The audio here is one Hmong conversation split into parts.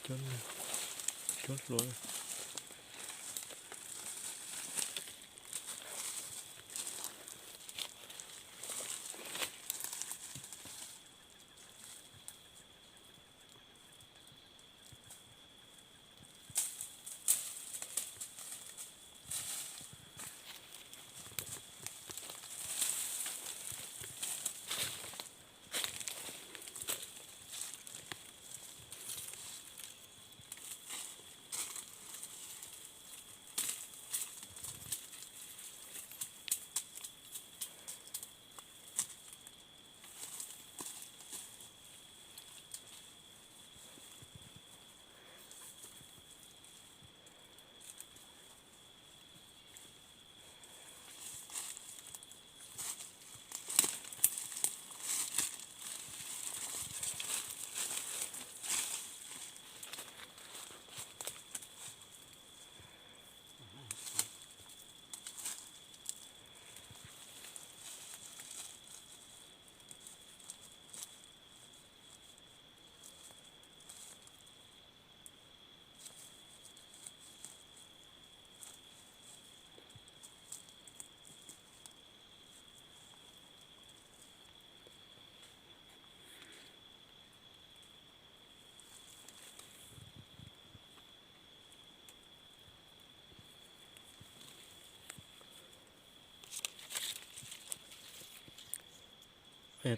cuab, cuab hlua.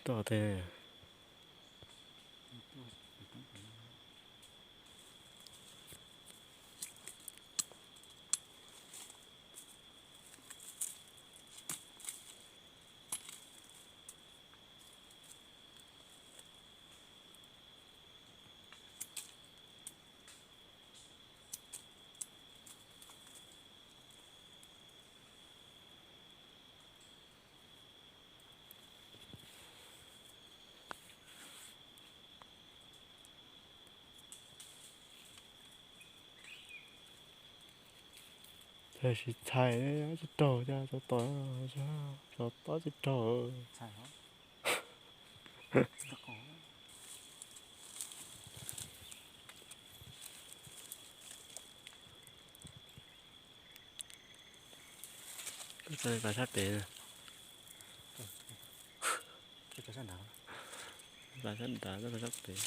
Tuaj tes. Txhais tsis txhais, tsis raug, cov tod, cov tod tsis raug. Pas sab pem. Pas sab nrad, pas sab pem.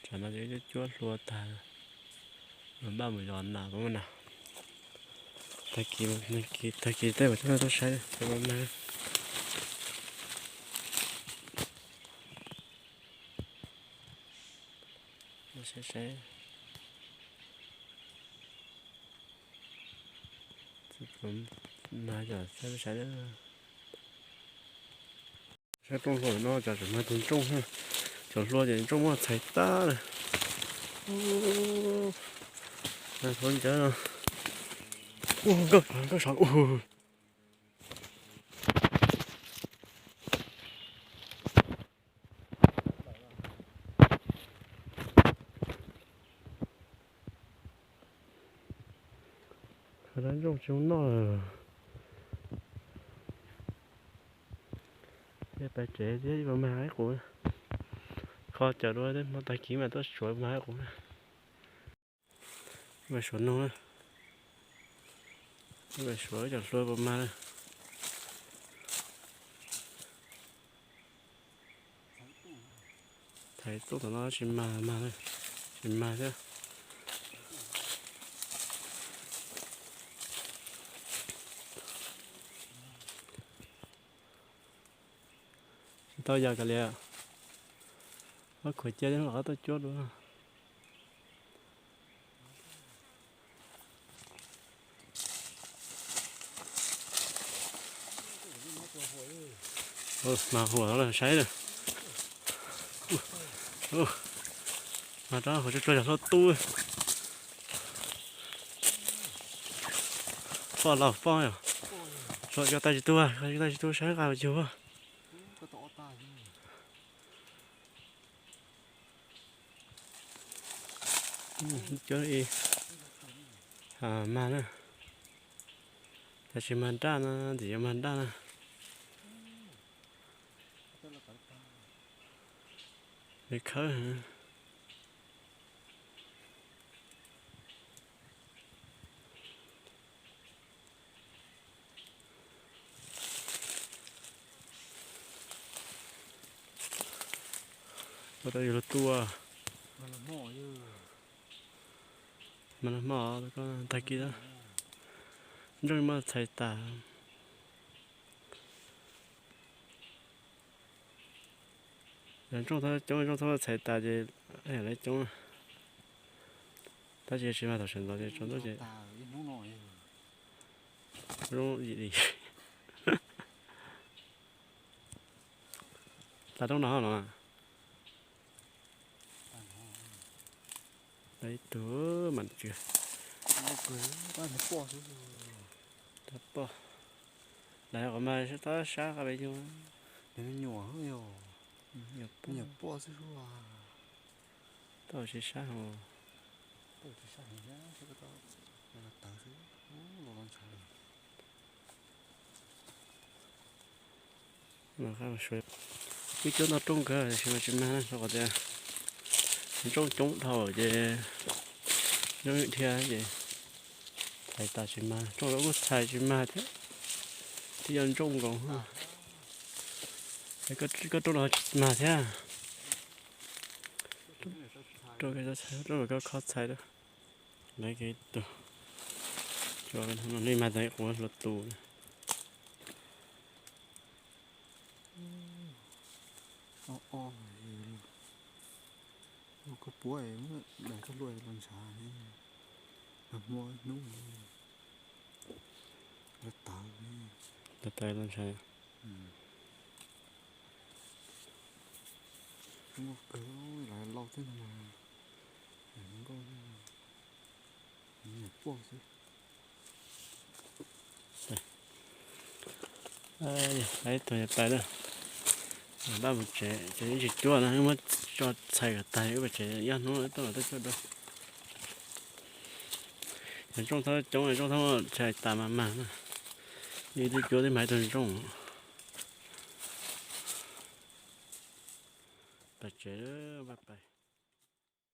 Tsam no ces wb cuab hlua tag, npaj mus zov nas peb na. Tag kis, tag kis tej mam coj nej tuaj saib, saib, saib. Mas cov saib, saib, saib rooj hlua no cov tseem mag tus ntsooj, cov hlua ces ntsooj muab txhais tag lawm. Thov ncawv no. Ua nkauj, nkauj sov ua. Dab ntsooj tsis zoo noj lawm. Pais tsev thiab ib puas mag ib qus. Kho cawv dua thiab, hmo tag kis mas tuaj suav mag ib qus na. Pais suav noog na. Pais suav cov hlua puas mag na. Thaiv tuaj tom no tsis mag, mag, tsis mag thiab. Tsis tau yam kav liam, ob khuav cia los qab tuaj cuab dua. Mas huam los saib na. Mas rov huam tsuag tsuag yog hlua tu. Poj laus poj yom. Suav cov tais tsis tuag, cov tais tsis tuag saib nqa yug. Cuab ib mag na. Tab sis mag daj no, ntxim yuav mag daj na. Li khawb. Ua tau yus lug tua. Mas los hmo tag kis ntsooj muab txhais tas. Yog ntsooj txhob coob, ntsooj txhob txhais tas ces yam lawv coob. Tab sis tsis mag thaum sawv ntxov ces tsaus ntuj ces zoo li. Tag roob no los. Ib tug mas tsis tau poj. Lawv qhov mas tab sab qab peb nyuag. Nyuam poj xwb. Tau tsis sab hos. Wb cuab tau rooj kawg tiam sis mas tsis mag rau qhov tias ntsooj coob dhau ces ntsooj dhia ces txhais tas tsis mag, rooj kuj txhais tsis mag thiab. Twb yog ntsooj nkoos. Koj rooj no tsis mag thiab. Rooj koj txhais, rooj koj kho txhais lawm. Lawv kev tus, nej mag tas ib qus hlua tus. Koj puab daim koj hlua los ntshav, hmo hnub los tawv, los tawv los ntshav. Nkauj kawg, lawv laus thiab no mas, nkauj, nyuam poj xwb. Ib tug pais lawm, pab mus tsev ces wb tsis cuab na, wb muab tso txhais kom tag wb pais tsev, ib hnub tuaj los tuaj cuab dua. Yog ntsooj txhob coob, ntsooj txhob txhais tas mas mag na. Wb twb cuab twb mag ib tug ntsooj. Pais tsev, pais pais.